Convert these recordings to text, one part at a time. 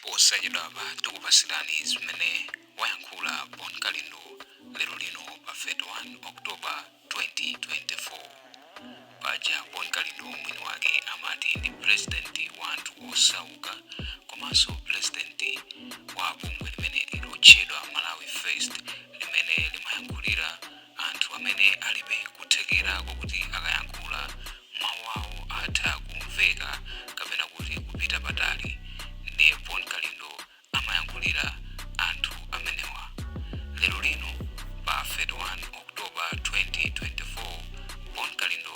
Posachedwapa tikupasirani zimene wayankhula Bon Kalindo lero lino pa 31 October 2024. Paja Bon Kalindo mwini wake amati ndi president wa anthu osauka komanso president wa bungwe limeneli lotchedwa Malawi First, limene limayankhulira anthu amene alibe kuthekera kokuti akayankhula mawu awo atha kumveka kapena kuti kupita patali. Ndiye Bon Kalindo amayankhulira anthu amenewa. Lero lino pa 31 October 2024, Bon Kalindo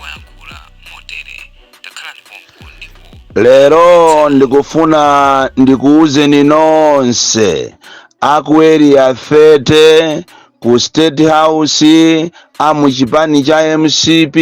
wayankhula motere. Takhalani pompo ndipo Lero ndikufuna ndikuwuzeni nonse aku Area 30, ku State House, amuchipani cha MCP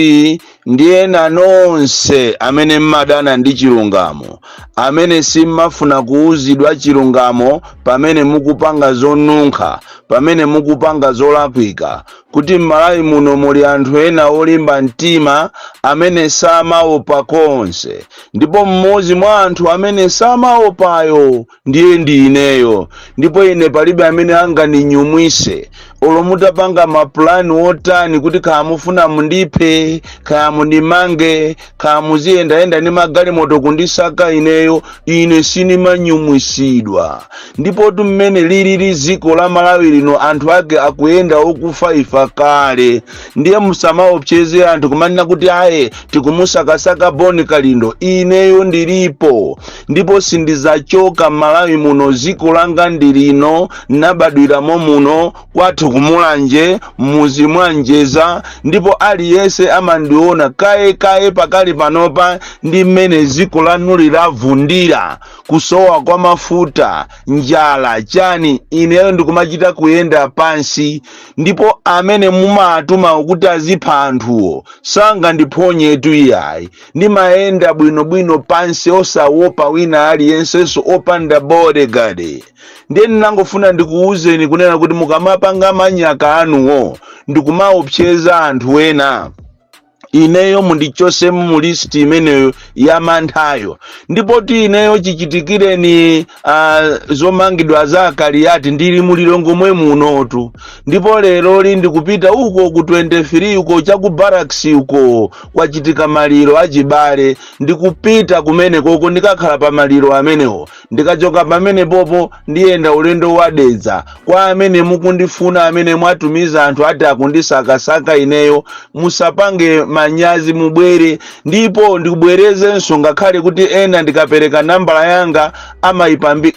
ndi ena nonse amene mmadana ndi chilungamo, amene simmafuna kuwuzidwa chilungamo pamene mukupanga zonunkha, pamene mukupanga zolakwika, kuti m'Malawi muno muli anthu ena olimba mtima amene samaopa konse. Ndipo mmodzi mwa anthu amene samaopayo ndiye ndi ineyo. Ndipo ine palibe amene angandinyumwise, olo mutapanga mapulani otani, kuti kaya mufuna mundiphe, kaya mundimange, kaya muziyendayenda ndi magalimoto kundisaka ineyo, ine sinimanyumwisidwa. Ndipo mmene lilili dziko la Malawi lino, anthu ake akuyenda okufa ifa kale. Ndiye musamaopseze anthu kumanena kuti aye, tikumusakasaka Boni Kalindo. Ineyo ndilipo ndipo sindizachoka m'Malawi muno. Dziko langa ndi lino, nabadwiramo muno, kwathu kuMulanje, mmuzi mwa Njeza. Ndipo aliyense amandiona kaye kaye. Pakali panopa ndi mmene dziko lanu lilavundira, kusowa kwa mafuta, njala, chani, ineyo ndikumachita kuyenda pansi. Ndipo amene mumatuma kuti azipha anthuwo sangandiphonyetu iyayi. Ndimayenda bwinobwino pansi, osawopa wina aliyensenso, opanda bodyguard. Ndiye ndinangofuna ndikuwuzeni kunena kuti mukamapanga manyaka anuwo ndikumaopseza anthu ena, ineyo mundichosemo mu list imeneyo ya manthayo. Ndipo ti ineyo chichitikireni zomangidwa za Akaliyati, ndili mulilongomwe munotu. Ndipo leroli ndikupita uko ku 23 uko, chaku Barracks uko, kwachitika maliro achibale. Ndikupita kumene koko, ndikakhala pa maliro amenewo. Ndikachoka pamene popo ndiyenda ulendo wadedza. Kwa amene mukundifuna, amene mwatumiza anthu ati akundisakasaka ineyo, musapange manyazi, mubwere. Ndipo ndikubwerezenso, ngakhale kuti ena ndikapereka nambala yanga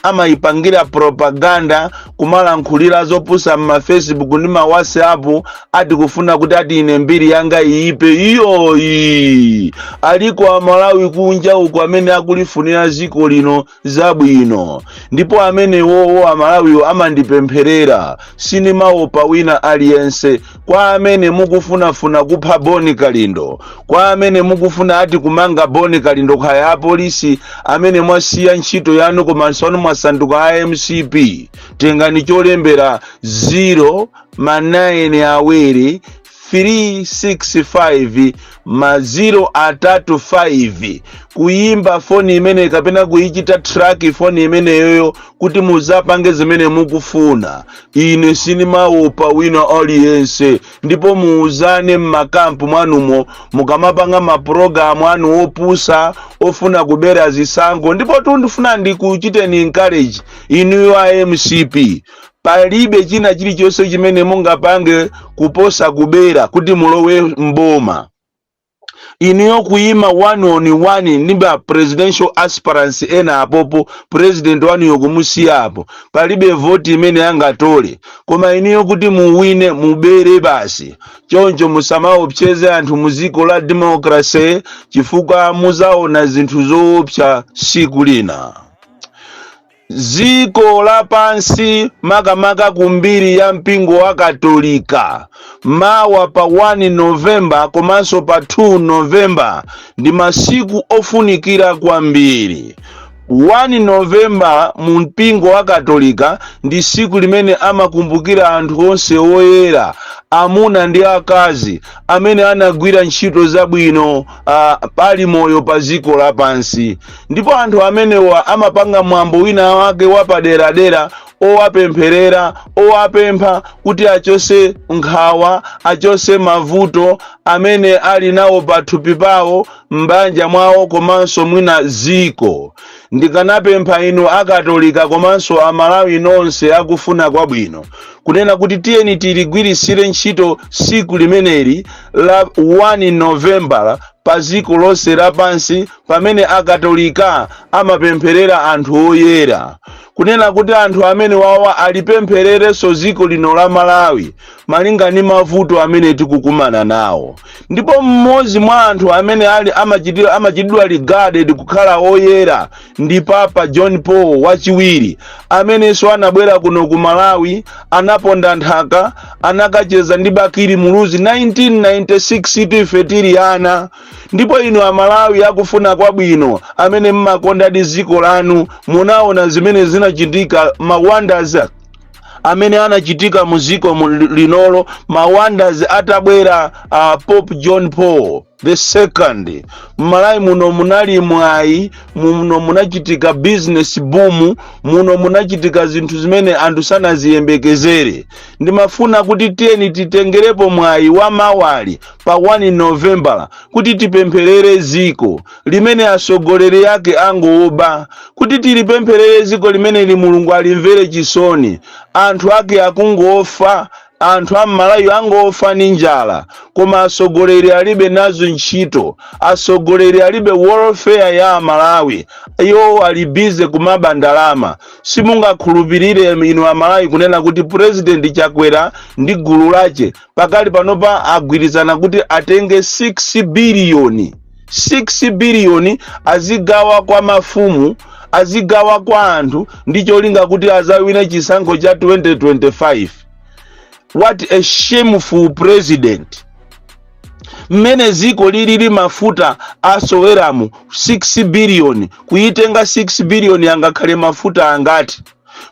amayipangira propaganda, kumalankhulira zopusa m'ma Facebook ndi ma WhatsApp, ati kufuna kuti ati ine mbiri yanga iyipe. Iyoyi, aliko Amalawi kunja uko amene akulifunira dziko lino zabwino, ndipo amenewowo Amalawiwo amandipempherera. Sinimaopa wina aliyense. Kwa amene mukufunafuna kupha Boni Kalindo, kwa amene mukufuna ati kumanga Boni Kalindo, kaya apolisi amene mwasiya ntchito yanu komanso anu mwasanduka a MCP, tengani cholembera: 0 ma 9 awiri 365 ma 0 atatu 5, kuyimba foni imene kapena kuyichita track foni imeneyoyo kuti muzapange zimene mukufuna. Ine sinimaopa wina aliyense. Ndipo muuzane m'makampu mwanumo mukamapanga mapulogalamu anu opusa ofuna kubera zisankho. Ndipo tundifuna ndikuchiteni encourage inuyo a MCP: palibe china chilichonse chimene mungapange kuposa kubera kuti mulowe mboma. Inuyo kuyima one on one ndi ma presidential aspirants ena apopo, president wanuyo kumusiya apo, palibe voti imene angatole. Koma inuyo kuti muwine, mubere basi. Choncho musamaopseze anthu mu dziko la democracy, chifukwa muzaona zinthu zoopsa siku lina. Dziko lapansi, makamaka kumbiri ya mpingo wa Katolika, mawa pa 1 Novemba komanso pa 2 Novemba ndi masiku ofunikira kwambiri. 1 Novemba mu mpingo wa Katolika ndi siku limene amakumbukira anthu onse oyera, amuna ndi akazi, amene anagwira ntchito zabwino pali moyo pa dziko lapansi. Ndipo anthu amenewa amapanga mwambo wina wake wapaderadera owapempherera, owapempha kuti achose nkhawa, achose mavuto amene ali nawo pathupi pawo, m'banja mwawo, komanso mwina ziko. Ndikanapempha inu Akatolika komanso Amalawi nonse akufuna kwabwino kunena kuti tiyeni tiligwirisire ntchito siku limeneli la 1 Novembala pa dziko lonse lapansi, pamene Akatolika amapempherera anthu oyera, kunena kuti anthu amene wawa alipemphererenso dziko lino la Malawi malinga ndi mavuto amene tikukumana nawo. Ndipo mmodzi mwa anthu amene ali amachitidwa regarded kukhala oyera ndi Papa John Paul Wachiwiri, amenenso anabwera kuno ku Malawi, anaponda nthaka, anakacheza ndi Bakili Muluzi 1996 tife tili ana. Ndipo inu Amalawi akufuna kwabwino amene mmakondadi dziko lanu, munaona zimene zinachitika, ma wonders amene anachitika mu dziko linolo, ma wonders atabwera Pope John Paul the Second. Mmalawi muno munali mwayi, muno munachitika business boom, muno munachitika zinthu zimene anthu sanaziyembekezere. Ndimafuna kuti tiyeni titengerepo mwayi wa mawali pa 1 Novembala kuti tipempherere ziko limene atsogoleri ake angoba, kuti tilipempherere ziko limeneli, Mulungu alimvere chisoni. Anthu ake akungofa, anthu am'Malawi angofa ndi njala, koma atsogoleri alibe nazo ntchito. Atsogoleri alibe welfare ya Amalawi, iwo ali busy kumaba ndalama. Simungakhulupirire inu Amalawi kunena kuti President Chakwera ndi gulu lache pakali panopa agwirizana kuti atenge 6 biliyoni, 6 biliyoni azigawa kwa mafumu, azigawa kwa anthu, ndi cholinga kuti azawine chisankho cha 2025. What a shameful president! Mmene ziko lilili, mafuta asoweramu, 6 biliyoni kuyitenga, 6 biliyoni angakhale mafuta angati?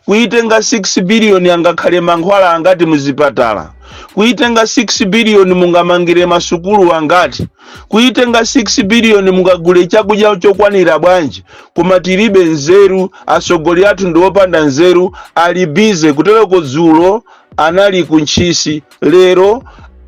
Kuyitenga 6 biliyoni angakhale mankhwala angati muzipatala? Kuyitenga 6 biliyoni mungamangire masukulu angati? Kuyitenga 6 biliyoni mungagule chakudya chokwanira bwanji? Koma tilibe nzeru, atsogoleri athu ndi opanda nzeru, ali busy kutereko. Dzulo anali ku Ntchisi, lero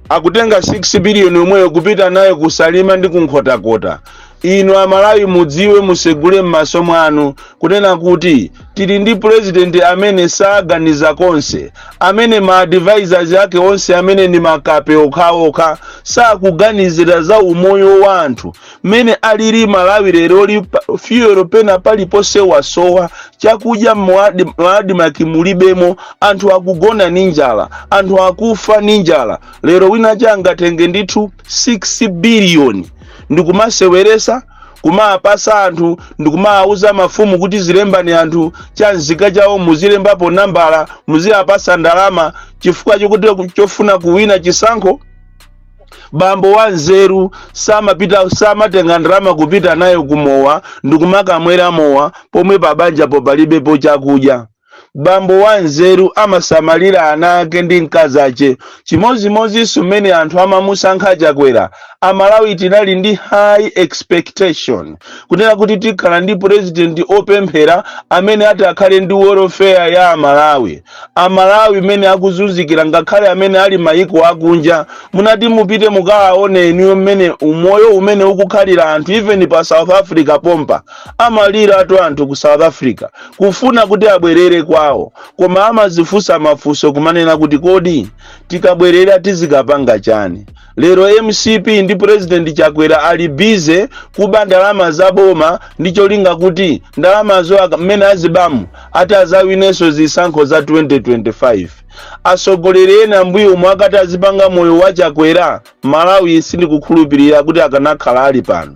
akutenga 6 biliyoni yomweyo kupita nayo kuSalima ndi kuNkhotakota. Inu Amalawi mudziwe, musegule m'maso mwanu kunena kuti tili ndi president amene saganiza konse, amene ma advisors ake onse amene ni makape okhaokha, sakuganizira za umoyo wa anthu mmene alili Malawi leroli. Fuel pena paliponse wasowa, chakudya mu ADMARC mulibemo, anthu akugona ndi njala, anthu akufa ndi njala. Lero wina changatenge ndithu 6 biliyoni ndikumaseweresa, kumapasa anthu, ndikumawuza mafumu kuti zilembani anthu cha nzika chawo, muzilembapo nambala, muziyapasa ndalama chifukwa chokuti chofuna kuwina chisankho. Bambo wa nzeru samapita, samatenga ndalama kupita nayo kumowa ndikumakamwera mowa pomwe pabanjapo palibepo chakudya. Bambo wa nzeru amasamalira ana ake ndi mkazi ache. Chimodzimodzinso mmene anthu amamusankha Chakwera, Amalawi tinali ndi high expectation kunena kuti tikhala ndi president opemphera amene ati akhale ndi welfare ya Amalawi. Amalawi mmene akuzunzikira, ngakhale amene ali mayiko akunja, munati mupite mukawaone inuyo mmene umoyo umene ukukhalira anthu, even pa South Africa pompa amalira atu anthu ku South Africa kufuna kuti abwerere kwawo, koma amazifunsa mafunso kumanena kuti kodi tikabwerera tizikapanga chani? Lero MCP ndi President Chakwera ali busy kuba ndalama za boma ndi cholinga kuti ndalamazo mmene azibamu ati azawinenso zisankho za 2025. Atsogoleri ena mbuyo omwe akati azipanga moyo wa Chakwera, Malawi sindikukhulupirira kuti akanakhala ali pano.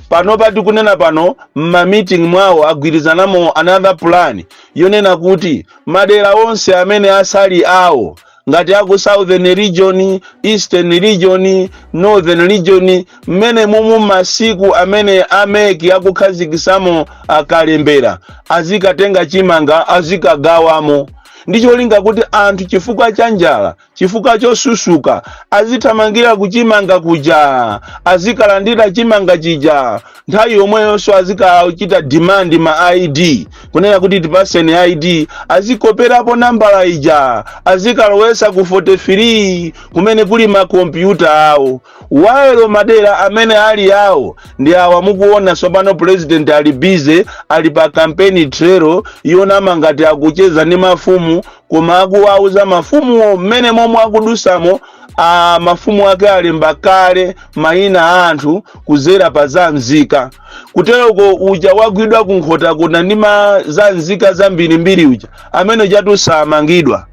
Panopa tikunena pano, m'ma meeting mwawo agwirizanamo another plan yonena kuti madera onse amene asali awo Ngati aku Southern Region, Eastern Region, Northern Region, mmene mumu masiku amene a MEC akukhazikisamo akalembera, azikatenga chimanga, azikagawamo ndi cholinga kuti anthu, chifukwa cha njala, chifukwa chosusuka, azithamangira kuchimanga kuja, azikalandira chimanga chija. Nthawi yomweyonso azikachita demand ma ID, kunena kuti tipaseni ID, azikoperapo nambala ija, azikalowesa ku 43 kumene kuli makompyuta awo. While madera amene ali awo ndi awa mukuona tsopano. President ali busy, ali pa campaign trail yonama ngati akucheza ndi mafumu, koma akuwauza mafumuwo mmene momwe akudusamo, a mafumu ake alemba kale mayina a anthu kuzera pa za nzika. Kuteroko uja wagwidwa kuNkhotakota ndi ma za nzika zambirimbiri uja, amene ujatu samangidwa.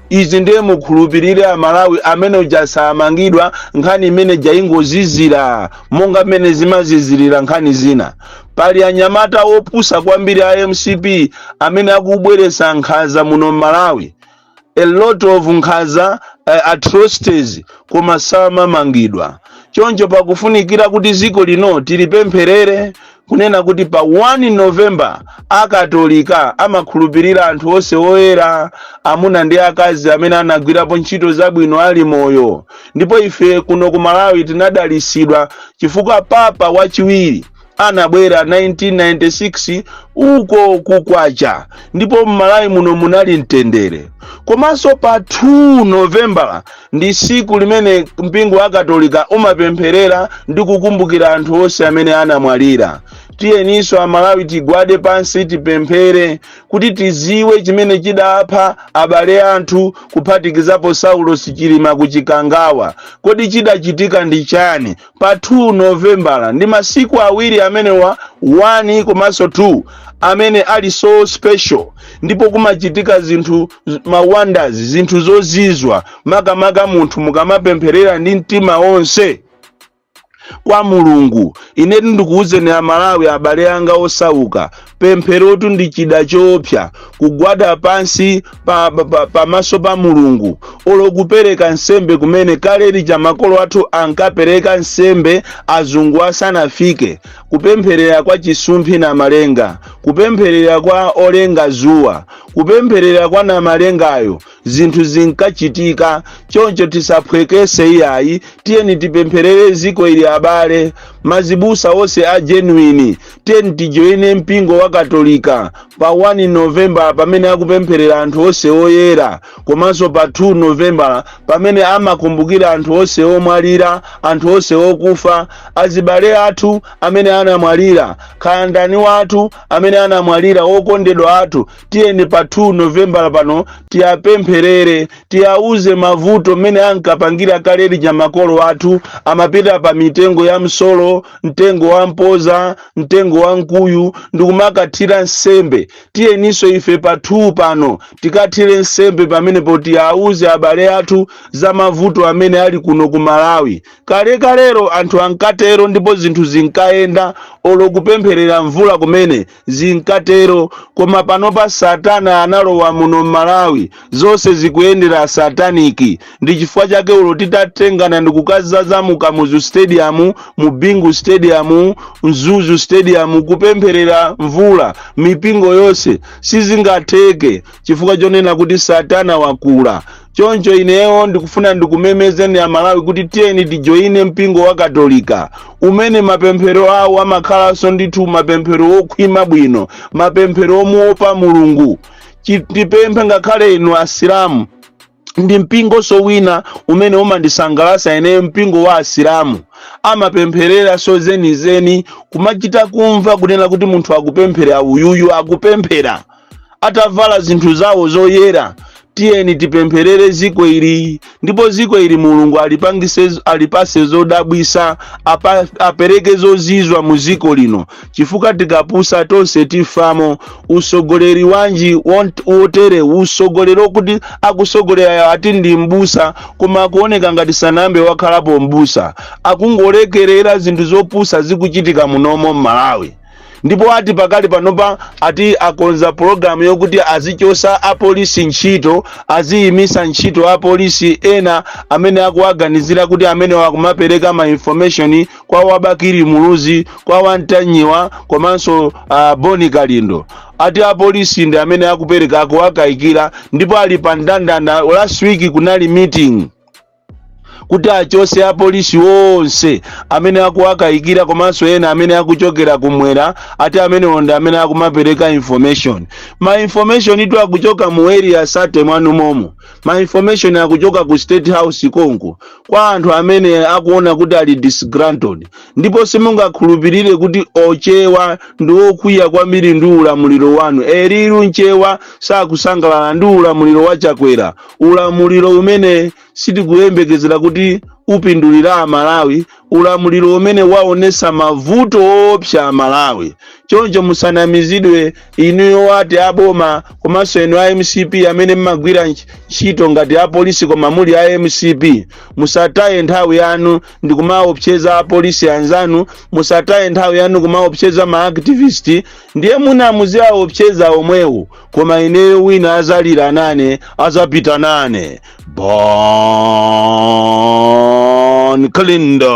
Izi ndiye mukhulupirire Amalawi, amene uja samangidwa. Nkhani imene jaingozizira monga mmene zimazizirira nkhani zina. Pali anyamata opusa kwambiri a MCP amene akubweretsa nkhanza muno m'Malawi, a lot of nkhanza, atrocities, koma samamangidwa. Choncho pakufunikira kuti dziko lino tilipempherere, kunena kuti pa 1 November Akatolika amakhulupirira anthu onse oyera, amuna ndi akazi, amene anagwirapo ntchito zabwino ali moyo. Ndipo ife kuno ku Malawi tinadalisidwa chifukwa Papa wachiwiri anabwera 1996 uko kukwacha, ndipo m'Malawi muno munali mtendere. Komanso pa 2 Novembala ndi siku limene mpingo wa Katolika umapempherera ndi kukumbukira anthu onse amene anamwalira. Tiyeninso Amalawi tigwade pansi, tipemphere kuti tiziwe chimene chidapha abale anthu, kuphatikizapo Saulo Chilima kuChikangawa. Kodi chidachitika ndi chani? Pa 2 Novembala ndi masiku awiri amenewa, 1 komanso 2, amene ali so special, ndipo kumachitika zinthu, ma wonders, zinthu zozizwa, makamaka munthu mukamapempherera ndi mtima wonse kwa Mulungu. Inetu ndikuwuzeni Amalawi, abale anga osauka, pempherotu ndi chida choopsa. Kugwada pansi pamaso pa Mulungu, olo kupereka nsembe kumene kaleli cha makolo athu ankapereka nsembe azungu asanafike, kupempherera kwa Chisumphi na Malenga, kupempherera kwa olenga zuwa, kupempherera kwa Namalengayo, zinthu zinkachitika. Choncho tisaphwekese iyayi, tiyeni tipempherere ziko ili. Abale mazibusa onse a genuine, tiyeni tijoine mpingo wa Katolika pa 1 Novemba pamene akupempherera anthu onse oyera, komanso pa 2 Novemba pamene amakumbukira anthu onse omwalira, anthu onse okufa, azibale athu amene anamwalira, kaya ndani wathu amene anamwalira, okondedwa athu. Tiyeni pa 2 Novemba pano tiyapempherere, tiyauze mavuto mmene ankapangira kaleli cha makolo athu. Amapita pa mitengo ya msolo, mtengo wa mpoza, mtengo wa mkuyu, ndikumakathira nsembe. Tiyeninso ife pa 2 pano tikathire nsembe pamenepo, tiyauze abale athu za mavuto amene ali kuno ku Malawi. Kalekalero anthu ankatero ndipo zinthu zinkayenda, olo kupempherera mvula kumene zinkatero. Koma panopa Satana analowa muno m'Malawi, zonse zikuyendera satanic. Ndi chifukwa chake ulo titatengana ndi kukazaza mu Kamuzu Stadium, mu Bingu Stadium, Mzuzu Stadium kupempherera mvula, mipingo yonse, sizingatheke chifukwa chonena kuti Satana wakula. Choncho ineyo ndikufuna ndikumemezeni Amalawi kuti tiyeni tijoine mpingo wa Katolika umene mapemphero awo amakhalanso ndithu mapemphero okhwima bwino, mapemphero omuopa Mulungu. Tipemphe ngakhale inu Asilamu, ndi mpingonso wina umene umandisangalatsa ineyo, mpingo wa Asilamu. Amapempherera so zenizeni, kumachita kumva kunena kuti munthu akupemphera uyuyu, akupemphera atavala zinthu zawo zoyera. Tiyeni tipempherere ziko ili, ndipo ziko ili Mulungu alipangise, alipase zodabwisa, apereke zozizwa mu ziko lino, chifukwa tikapusa tonse tifamo. Usogoleri wanji wotere, usogoleri okuti akusogolera ati ndi mbusa, koma akuoneka ngati sanambe wakhalapo mbusa, akungolekerera zinthu zopusa zikuchitika munomo m'Malawi. Ndipo ati pakali panopa ati akonza pologalamu yokuti azichosa apolisi ntchito, aziyimisa ntchito apolisi ena amene akuwaganizira kuti amene wakumapereka ma information kwa wa Bakili Muluzi, kwa wantanyiwa komanso Boni Kalindo. Ati apolisi ndi amene akupereka, akuwakayikira, ndipo ali pa ndandanda. Last week kunali meeting kuti achose apolisi onse amene akuwakayikira komanso ena amene akuchokera kumwera. Ati amenewo ndi amene akumapereka information. Ma information itu akuchoka mu Area 30 mwanu momo, ma information akuchoka ku State House konko kwa anthu amene akuona kuti ali disgruntled. Ndipo simungakhulupirire kuti ochewa ndi okwiya kwambiri ndi ulamuliro wanu. Eriru nchewa sakusangalala ndi ulamuliro wa Chakwera, ulamuliro umene sitikuyembekezera kuti upindulira Amalawi, ulamuliro umene waonesa mavuto owopsa Amalawi. Choncho musanamizidwe inuyo ati aboma komanso inu a MCP amene mmagwira ntchito ngati apolisi koma muli a MCP, musataye nthawi yanu ndi kumaopseza apolisi anzanu. Musataye nthawi yanu kumaopseza ma activist. Ndiye muna muziaopseza omwewo, koma ineyo wina azalira nane, azapita nane. Bon Kalindo,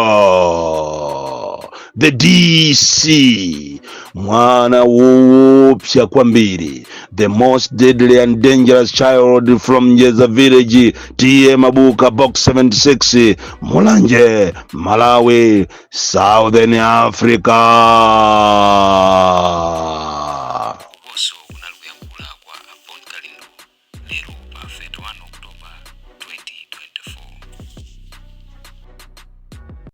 the DC, mwana woopsa kwambiri, the most deadly and dangerous child from Njeza village, T/A Mabuka, Box 76, Mulanje, Malawi, Southern Africa.